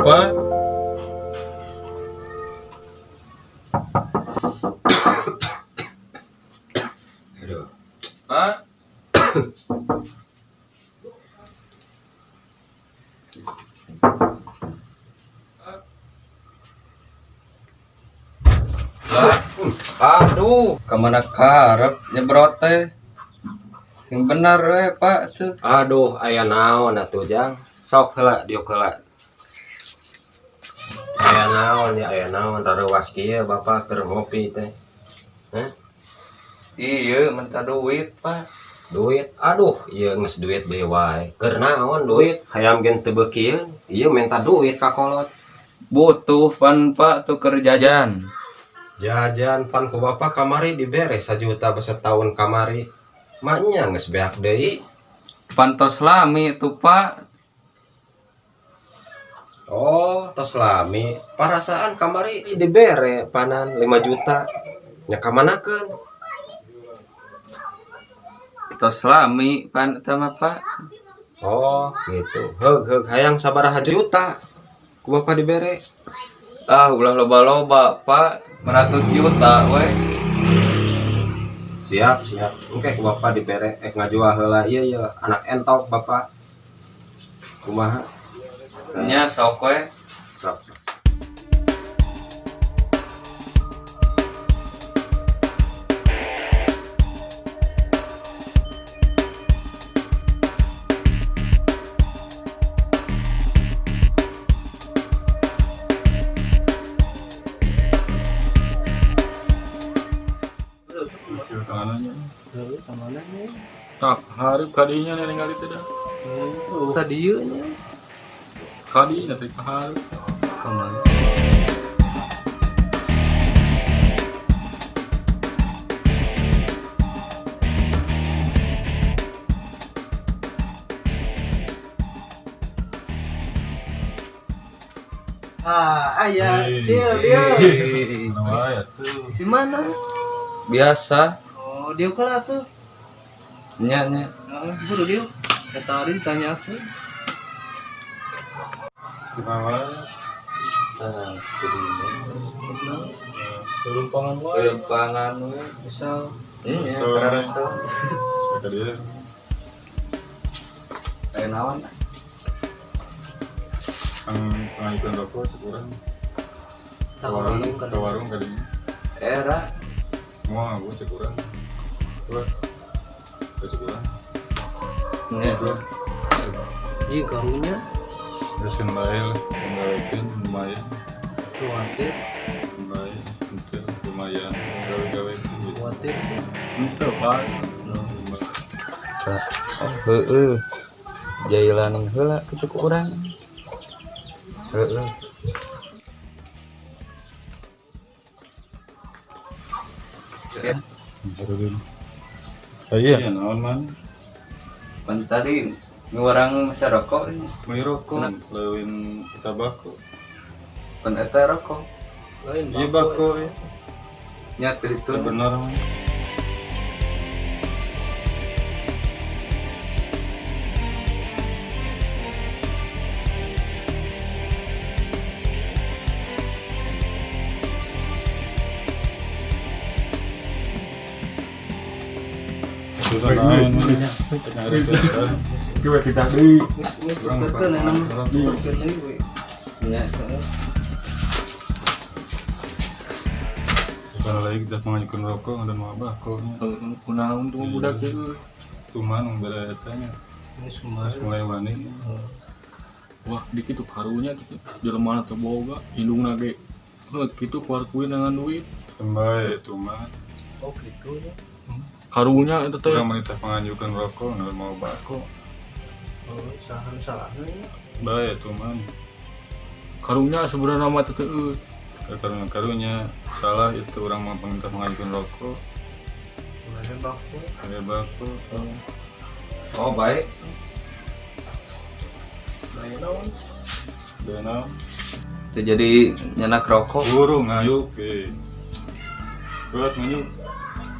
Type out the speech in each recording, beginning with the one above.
Pak. Aduh. Pak. Lah, aduh, kemana karep nyebrot teh? Sing bener we, Pak tuh. Aduh, aya naon atuh Jang? Sok heula diuk heula. Aya naon ya, aya naon rareuwas kieu bapak keur ngopi teh. Hah? Iya, minta duit, Pak. Duit. Aduh, ieu geus duit deui wae. Keur naon duit? Hayam gen teu beukieun. Ieu minta duit ka kolot. Butuh pan, Pak, tuh keur jajan. Jajan pan ku bapak kamari dibere 1 juta basa tahun kamari. Maknya geus beak deui. Pantos lami tuh, Pak. Oh, tos lami. Parasaan kamari dibere panan 5 juta. Nya kamanakeun? Tos lami pan eta mah, Pak. Oh, gitu. Heug heug hayang sabaraha juta ku bapak dibere? Ah, ulah loba-loba, Pak. 100 juta we. Siap, siap. Engke ku bapak dibere ek ngajual heula ieu ya anak entok bapak. Kumaha? Nya sok we. Sok. Sok. Kecil tangannya. Tak harap kadinya nih ningali teh dah. Tadi ieu nya. Kadinya teh kaharep. Kamana? Ah, aya, cil dia. Mana tuh? Di mana? Biasa. Oh, dia kalah tuh. Nya nya. Nah, buru dia. Kata tadi tanya aku. Istimewa. Nah, Lumpangan wae. Lempangan we. Misal Nya So- karasa. Kata dia. Aya naon? Ang pengajukan rokok sekurang. Ke warung, ke warung kadinya. Era Mau aku cekurang. Wah. Ke cekurang. nya. iya karunya Terus kan bae lah, penggawekeun lumayan. tuh khawatir, Lumayan, itu lumayan gawe-gawe gitu. khawatir tuh. Itu Pak. Oh, heeh. Jailan heula kitu ku urang. Heeh. Ya, Iya, naon man? pan tadi ngurang masa rokok ini. Beli rokok, leuwin tabako. Pan eta rokok. Lain Iya bako ya. Nya teu itu. Benar man. Susah naon, man. Geus geus tukerkeun enak mah. Tukerkeun deui we. Nya. Bukan lagi kita mengajukan rokok dan mau bako. Kunaon tuh budak teh. Cuman beda etanya. Geus kumaha. Terus mulai wani. Wah, dikit tuh karunya gitu. Jelema teu boga, indungna ge. Heuh, kitu keluar kuin dengan duit. Tembae itu mah. Oh gitu ya. Karunya eta teh. Orang wanita mengajukan rokok dan mau bako. Oh, sahan salahna ya. Bae itu mah. Karunya sebenarnya mah teh teu. Karunya karunya salah itu orang mau minta mengajukan rokok. Mana bako? Ada bako. Oh, baik. Lain naon? Benam. Teu jadi nyenak rokok. Buru ngayuk ke. Buat ngayuk.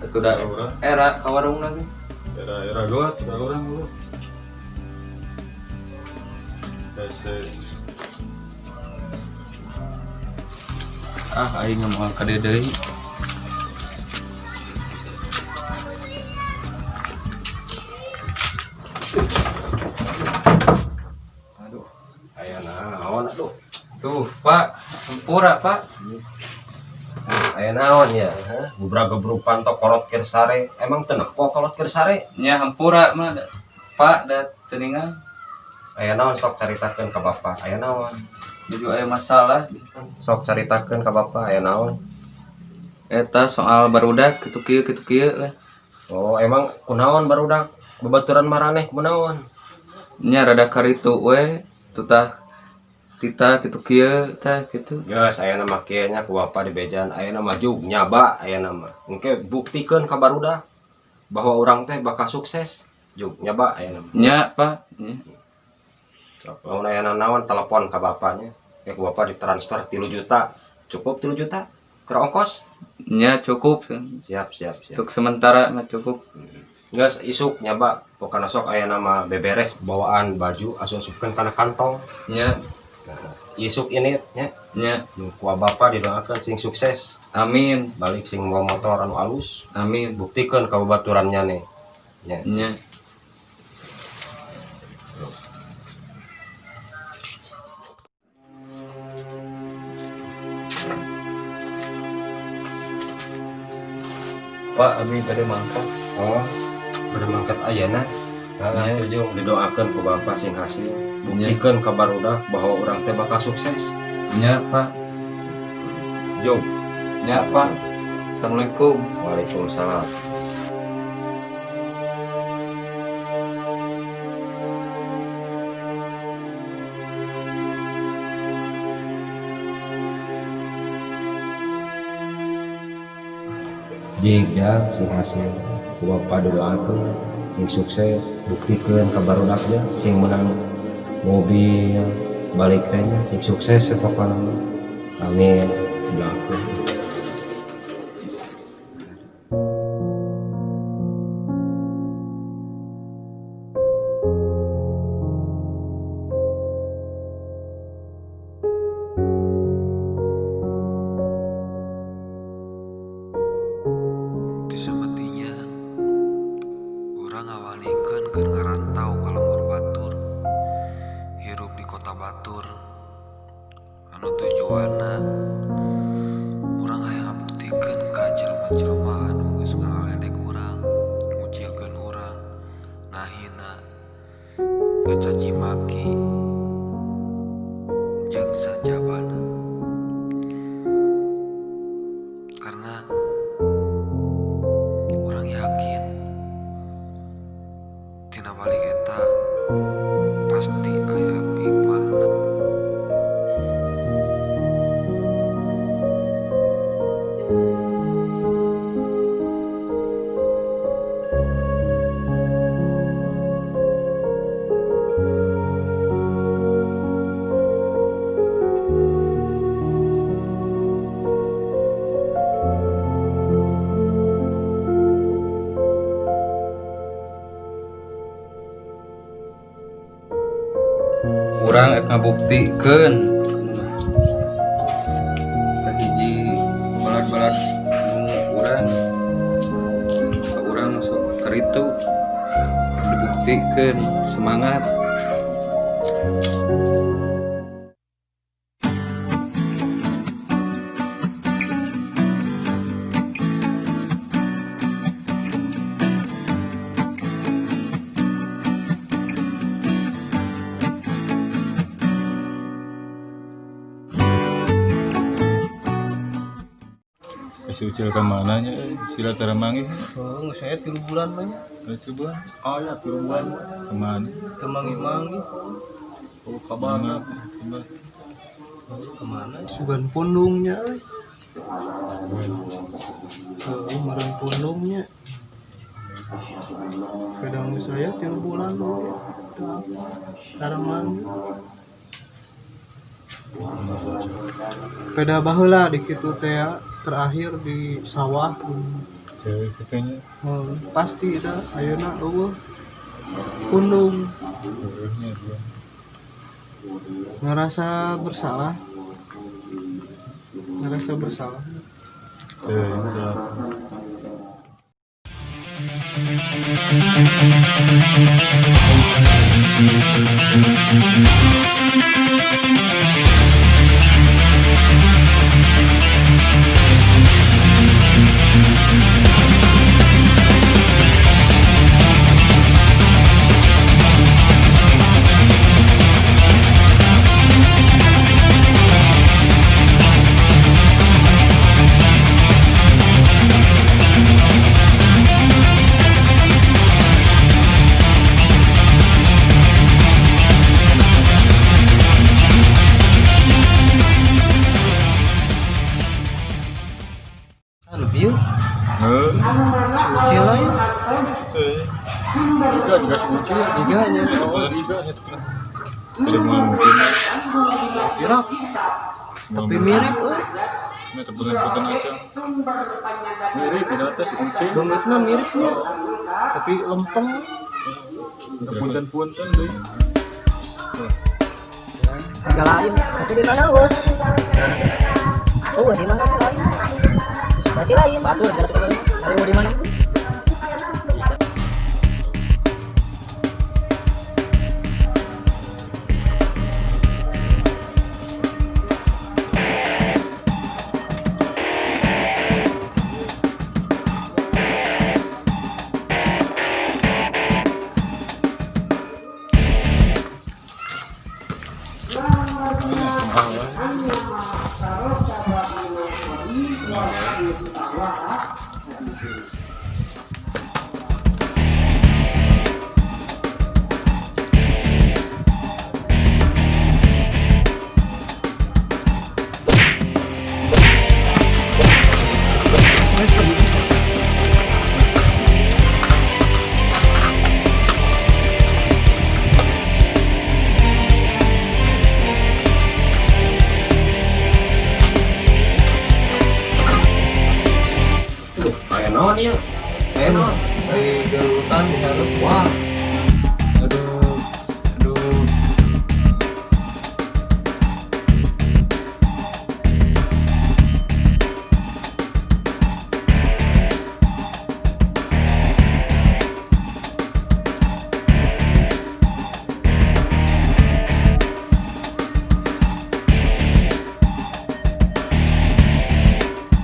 Itu da Orang. era ka warung lagi. Era-era gua, era orang lu. Hese. Ah, aing moal ka dieu deui. Aduh, aya naon aduh. Tuh, Pak, hampura, Pak. Aya naon ya? Gubra-gebruk panto kolot keur sare. Emang teu nempo kolot keur sare? Nya hampura mah, Pak, da teu ningal. Aya naon sok caritakeun ka bapak? Aya naon? Jadi aya masalah. Sok caritakeun ka bapak aya naon? Eta soal barudak kitu kieu lah. Oh, emang kunaon barudak? Babaturan maraneh kunaon? Nya rada karitu we, tutah tita kitu kieu tah kitu. Geus aya nama kieu nya ku bapak dibejan, aya nama jug nyaba aya nama. Engke buktikeun ka barudak bahwa urang teh bakal sukses. Jug nyaba aya nama. Nya, Pak. Nya. Sok lamun aya naon telepon ka bapaknya. Ya ku bapak ditransfer 3 juta. Cukup 3 juta? Keur ongkos? Nya cukup. Siap, siap, siap. Untuk sementara mah cukup. Geus isuk nyaba pokona sok aya nama beberes bawaan baju asup-asupkeun kana kantong. Nya, Nah, isuk ini nya nya. nu ku bapak didoakeun sing sukses, Amin. balik sing mawa motor anu alus, Amin. buktikeun ka babaturannya nih. Nya. Nya. Pak, abi tadi mangkat. Oh, bade mangkat ayeuna. Nah, Nya. tuh jung didoakeun ku bapak sing hasil. Buktikeun ka barudak bahwa urang teh bakal sukses. Nya, Pak. Jung. Nya, Pak. Assalamualaikum. Waalaikumsalam. Jig ya sing hasil ku bapak doakeun sing sukses, buktikeun ka barudaknya sing menang mobil balik teh nya sing sukses ya pokona mah. Amin, doakeun. Ti samemehna urang ngawanikeun keur ngarantau ka lembur batur, hirup di kota batur anu tujuanna urang hayang ngabuktikeun ka jelema-jelema anu geus ngaledek urang, ngucilkeun urang, ngahina, ngacaci maki jeung sajabana. Karena urang yakin tina balik eta pasti aya hikmahna. Urang rek ngabuktikeun kahiji balad-balad nu urang ka urang masuk karitu dibuktikeun semangat. Si Ucil ka mana nya euy? Sila tara manggih. Oh, geus aya 3 bulan mah nya. 3 bulan. Oh ya, 3 bulan. Kemana? Teu manggih-manggih. Oh, kabarna. Kabar. Kemana? Sugan pundungnya euy. Heuh, meureun pundungnya. Kadang geus aya 3 bulan oge. Teu apa. Tara manggih. Peda baheula di kitu teh ya, terakhir di sawah. Heuh, kitu nya. Heuh, pasti dah ayeuna eueuh pundung. Heuh nya dua. Ngerasa bersalah. Ngerasa bersalah. Teu. Ah, lebih yuk. Heuh. Si Ucil lah ya. Juga juga si Ucil. Tiga nya. Bener juga nya teu pernah. Udah mungkin. Kira tapi mirip euy. Nya teu pernah punten aja. Mirip dina teh si Ucil. Beungeutna miripnya. Tapi lempeng. Teu punten-punten deui. Agak lain, tapi di mana eueuh? Eueuh di mana lain? Berarti lain. Batur, ada di mana? Aya naon ieu? Aya naon? Di gerutan di hareup. Wah,